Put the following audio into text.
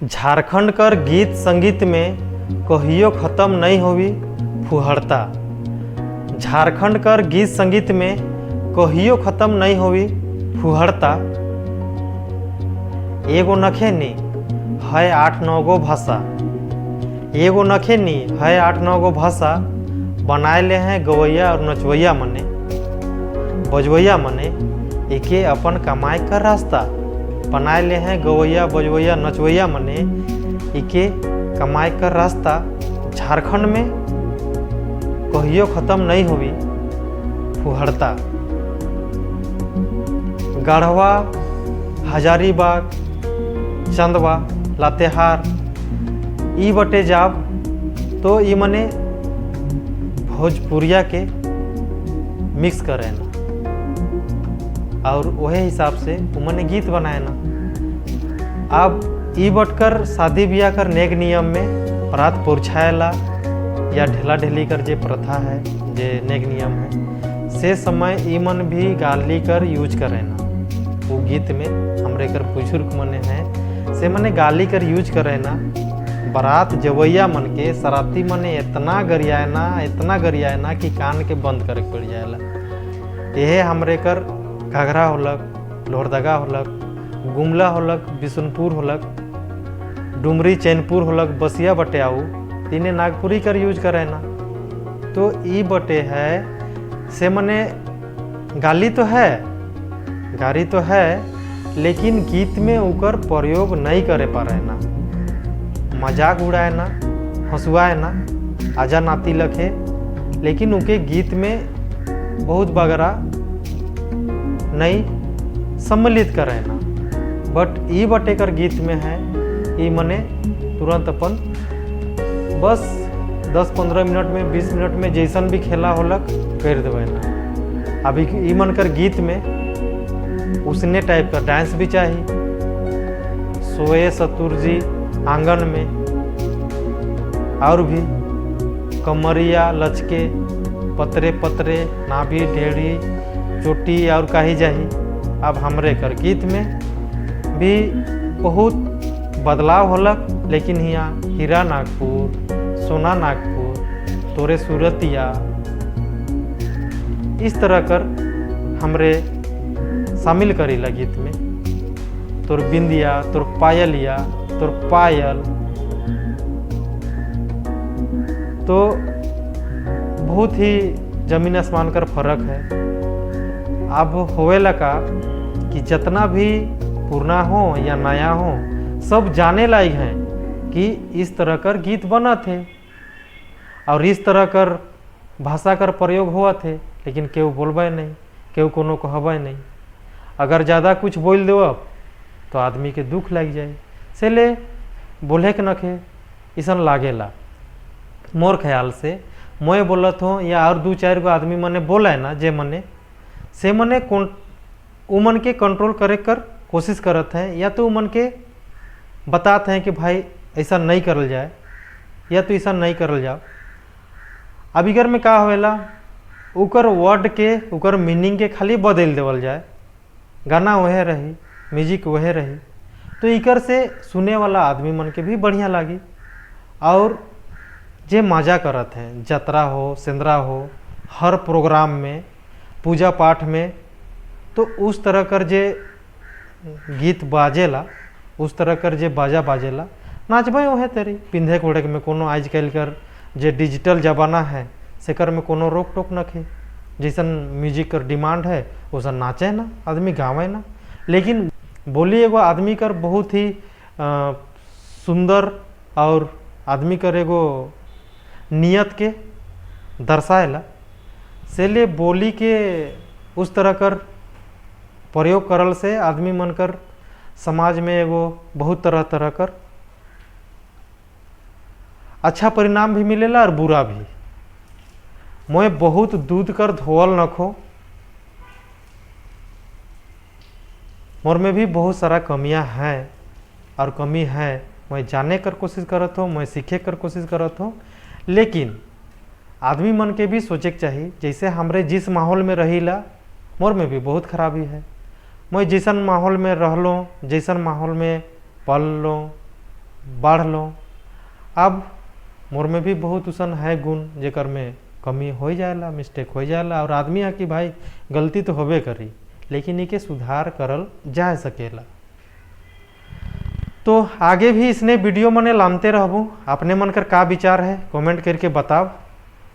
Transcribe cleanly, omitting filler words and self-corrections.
झारखंड कर गीत संगीत में कहियो खत्म नहीं होवी फुहड़ता। झारखंड कर गीत संगीत में कहियो खत्म नहीं होवी फुहड़ता। एगो नखे नी है 8-9 गो भाषा, एगो नखे नी है 8-9 गो भाषा। बनाए ले हैं गवैया और नचवैया मने बजवैया मने एके अपन कमाए कर रास्ता। बनाए ले हैं गवैया बजवैया नचवैया मने एके कमाए कर रास्ता। झारखंड में कहियो खत्म नहीं होवी फुहड़ता। गढ़वा, हजारीबाग, चंदवा, लातेहार ई बटे जाब तो ई मने भोजपुरिया के मिक्स करे ना और वही हिसाब से उमने गीत बनाए ना। अब ई बटकर शादी ब्याह कर नेक नियम में परात पोरछाएला या ढेला ढेली कर जे प्रथा है, जे नेक नियम है, से समय ई मन भी गाली कर यूज करे ना। वो गीत में हमरे कर बुजुर्ग मने हैं से मने गाली कर यूज करे ना। बारात जवैया मन के सराती मने इतना गरियाए ना, इतना गरियाए ना कि कान के बंद करे पड़ जाएला। यहे हमरे कर घाघरा होलक, लोहरदगा होलक, गुमला होलक, बिशुनपुर होलक, डुमरी चैनपुर होलक, बसिया बटे आऊ तीने नागपुरी कर यूज करे ना। तो ई बटे है से मने गाली तो है, गारी तो है, लेकिन गीत में उकर प्रयोग नहीं करे पा रहे ना। मजाक उड़ाए ना, हंसुआए ना, आजा नाती लखे, लेकिन उनके गीत में बहुत बगरा नहीं सम्मिलित करे ना। बट ई बटे कर गीत में है ई मने तुरंत अपन बस 10-15 मिनट में 20 मिनट में जैसन भी खेला होलक कर देवे ना। अभी ई मन कर गीत में उसने टाइप का डांस भी चाहिए। सोए सतुर जी आंगन में और भी कमरिया लचके पतरे पतरे नाभि ढेरी चोटी और कही जाही। अब हमरे कर गीत में भी बहुत बदलाव होलक, लेकिन हिया हीरा नागपुर, सोना नागपुर, तोरे सूरतिया, इस तरह कर हमरे शामिल करीला गीत में। तोर बिंदिया, तोर पायलिया, तोर पायल, तो बहुत ही जमीन आसमान कर फर्क है। अब होवेला का कि जितना भी पुराना हो या नया हो सब जाने लायक हैं कि इस तरह कर गीत बना थे और इस तरह कर भाषा कर प्रयोग हुआ थे, लेकिन केहू बोलबे नहीं, केहू कोनो कहबे नहीं। अगर ज़्यादा कुछ बोल देव तो आदमी के दुख लग जाए, से ले बोले के नखे ऐसा लागेला। मोर ख्याल से मैं बोलत हो या और 2-4 गो आदमी मने बोला है ना, जे मने से मने कौन उमन के कंट्रोल करे कर कोशिश करत हैं, या तो उमन के बतात हैं कि भाई ऐसा नहीं करल जाए या तो ऐसा नहीं करल जाओ। अब इकर में का होवेला, उकर वर्ड के उकर मीनिंग के खाली बदल देवल जाए, गाना वह रही, म्यूजिक वह रही, तो इकर से सुने वाला आदमी मन के भी बढ़िया लागी। और जे मजा करत हैं, जतरा हो, सेंद्रा हो, हर प्रोग्राम में, पूजा पाठ में, तो उस तरह कर जे गीत बाजेला, उस तरह कर जे बाजा बाजेला, नाचबे वह तेरी पिंधे कोड़े में कोनो आज कल कर जे डिजिटल जमाना है सेकर में कोनो रोक टोक नखे। जैसन म्यूजिक कर डिमांड है वैसन नाचे ना आदमी, गावे ना। लेकिन बोली एगो आदमी कर बहुत ही सुंदर और आदमी कर एगो नियत के दर्शाएला, से लिए बोली के उस तरह कर प्रयोग करल से आदमी मन कर समाज में एगो बहुत तरह तरह कर अच्छा परिणाम भी मिलेला और बुरा भी। मोए बहुत दूध कर धोवल नखो, मोर में भी बहुत सारा कमियां हैं और कमी है, मैं जाने कर कोशिश करत हूँ, मैं सीखे कर कोशिश करत हूँ, लेकिन आदमी मन के भी सोचे के चाहिए। जैसे हमरे जिस माहौल में रहीला मोर में भी बहुत खराबी है। मैं जैसन माहौल में रहलो, जैसन माहौल में पललो, बाढ़ लो। अब मोर में भी बहुत उसन है गुण जेकर में कमी हो जाएला, मिस्टेक हो जाएला और आदमी है कि भाई गलती तो होबे करी, लेकिन इके सुधार करल जा सकेला। तो आगे भी इसने वीडियो मने लामते रहबो। अपने मन कर का विचार है, कमेंट करके बताव।